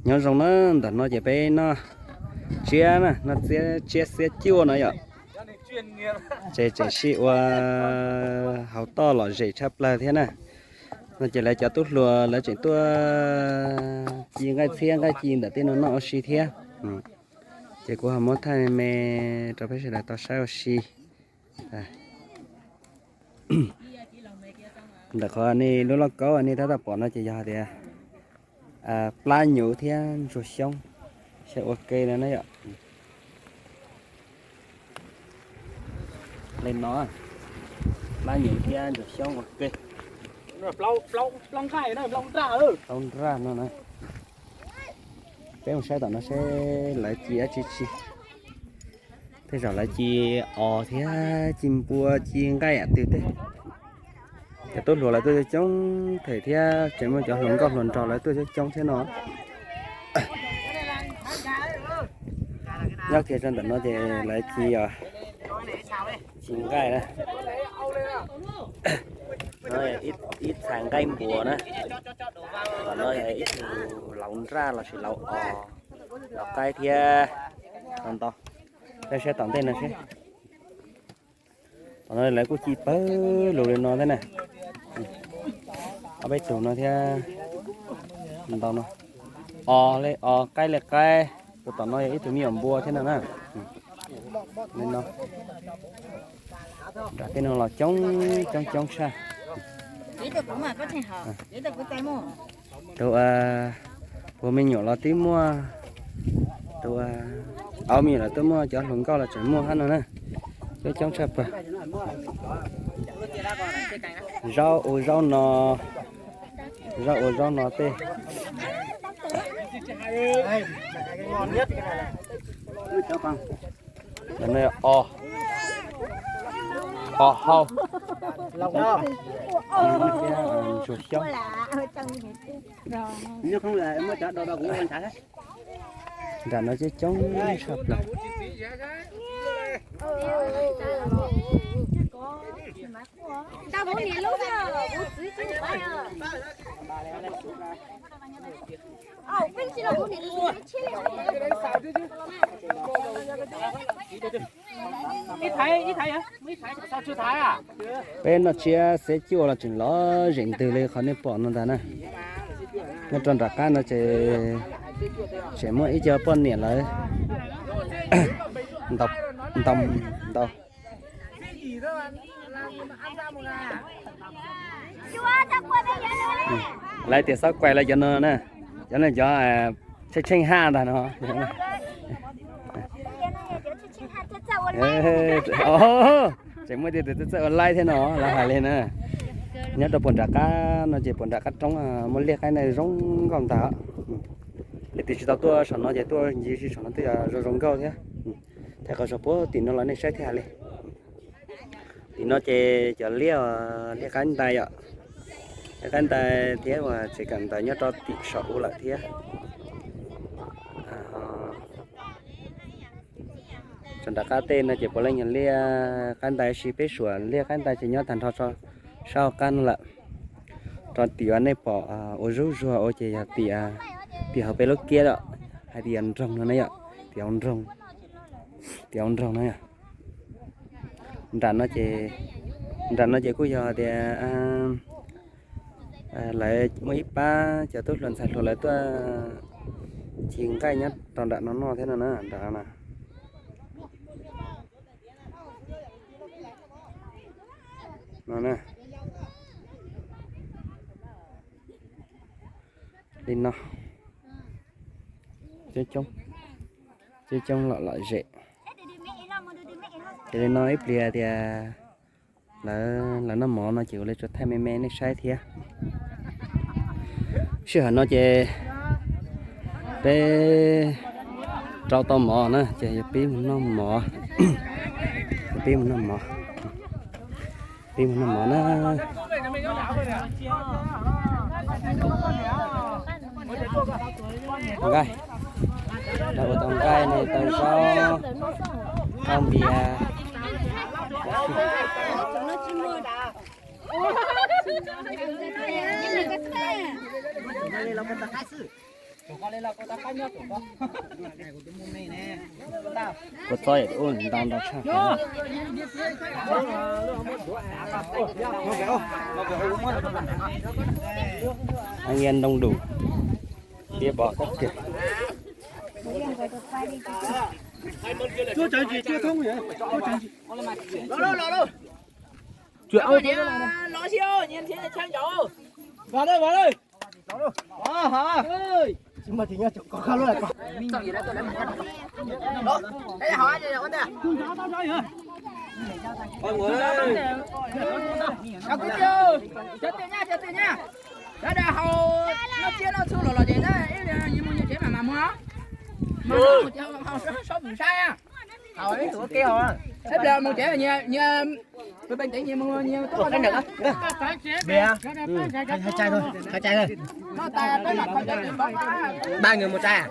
Nyob zoo na, ntawm no ces peb noj tsiab na, noj tsiab, tsiab xiab cuaj no yom. Ces tseem sij ua hauv toj lom zem tshaj plaws thiab na. No ces lawv cov tub hluas lawv tseem tuaj ci nqaij txhiab nqaij ci ntawm tej no noj ua si thiab. Ces kuv ho muab thaij me me rau peb sawv daws tau saib ua si. Ntawm qhov nej lub lauj kaub nej tab tom pom no ces yog tias plab nyuv thiab ntsuag xyoob, saib ua ke no na yom. Li no, plab nyuv thiab ntsuag xyoob ua ke. Plaub nraj no na. Peb mus saib tom no seb lawv ci dab tsi tsi. Tej zaum lawv ci os thiab ci npua ci nqaij yam twg tej. Cov tub hluas lawv tuaj coob coob them thiab tseem muaj cov hluas nkauj hluas nraug lawv tuaj coob coob thiab no. Nyob kiag rau ntawm no ces lawv ci os, ci nqaij na. No ib txha nqaij npua na. Tom no yog ib tug laus nraj lossis laus os, laus qaib thiab ntau. Peb saib tom ntej no seb. Tom no lawv kuj ci pawg lug li no thiab na. Ob peb tug no thiab ntau no. Os li os, qaib li qaib. Tus tom no yog ib tug me nyuam npua thiab no na. Li no. Nram tej no los coob coob coob tshaj. Tus puag me nyuam los twb muaj, tus, ob me nyuam los twb muaj, cov hluas nkauj los tseem muaj hab no na. Coob coob tshaj plaws. Zaub ua zaub no, zaub ua zaub no tej. Os, os hau. Ntsuag xyoob. Nram no coob coob tshaj plaws. Peb noj tsiab xeb cuaj los tseem lom zem ntws li qhov nej pom no ntag na. Nyob rau nram qab no ces tseem muaj ib co poj niam lawv ntaus, ntaus. Lawv tias xob kuais lawv cov no na, cov no cov tsheej tsheej haj ntag no. Tseem muaj tej tus txawj txawj ua laib thiab no lawv hais li na. Nyob rau puag nram qab no ces puag nram qab roob muaj liaj qaib ntaj zoo nkauj ntag. Leej twg tsis tau tuaj saum no ces tuaj ncig saum no twb yog zoo zoo nkauj thiab. Thaij qhov saum puag tim no los nej saib thiaj hais li. Tim no ces cov liaj, liaj qaib ntais yom, liaj qaib ntais thiab uas tsev kawm ntawv nyob rau tim saum ub lawm thiab. Tso nram qab tej no ces puav leej yog liaj qaib ntais, sis peb suam liaj qaib ntais ces nyob tag nrho sab hauv qab no lawm. Rau tim uas nej pom ua zuj zuag ua ces yog tim, tim hauv peb lub kiab lawm, hais tias yog nroog no na yom, tim hauv nroog, tim hauv nroog no yom. Nram no ces, nram no ces kuj yog tias lawv muaj ib pab cov tub hluas ntxhais hluas lawv tuaj ci nqaij nyob rau nram no noj thiab no na, nram no na. No na. Li no. Coob coob, coob coob lom lom zem. Ces li no ib pliag tias lawv, lawv noj mov no ces kuv li tsuas thaij me me nej saib thiab. Sij hawm no ces peb rau tau mov na ces yog pib mus noj mov, pib mus noj mov, pib mus noj mov na. Nqaij, lawv ua tau nqaij ne, tau zaub, tau npias. Kua txob ub ntau ntau tshaj. Anh em đông đủ. Tiab pov kab kiag. Los xyov nyias thiab tshaj ncaus. Los, los, los. Tsis muaj tsis nyob tsoom koj lub. Cov twg nyab, cov twg nyab, sawv daws haus noj tsiab noj txhuv los los ces na, ib pliag nyias mus nyias tsev mas mam mus. Mas mus ces haus sab mus saib. Ib pliag mus tsev nyias, nyias, peb nyias mus nyias tuaj. Ba nws mus tsev.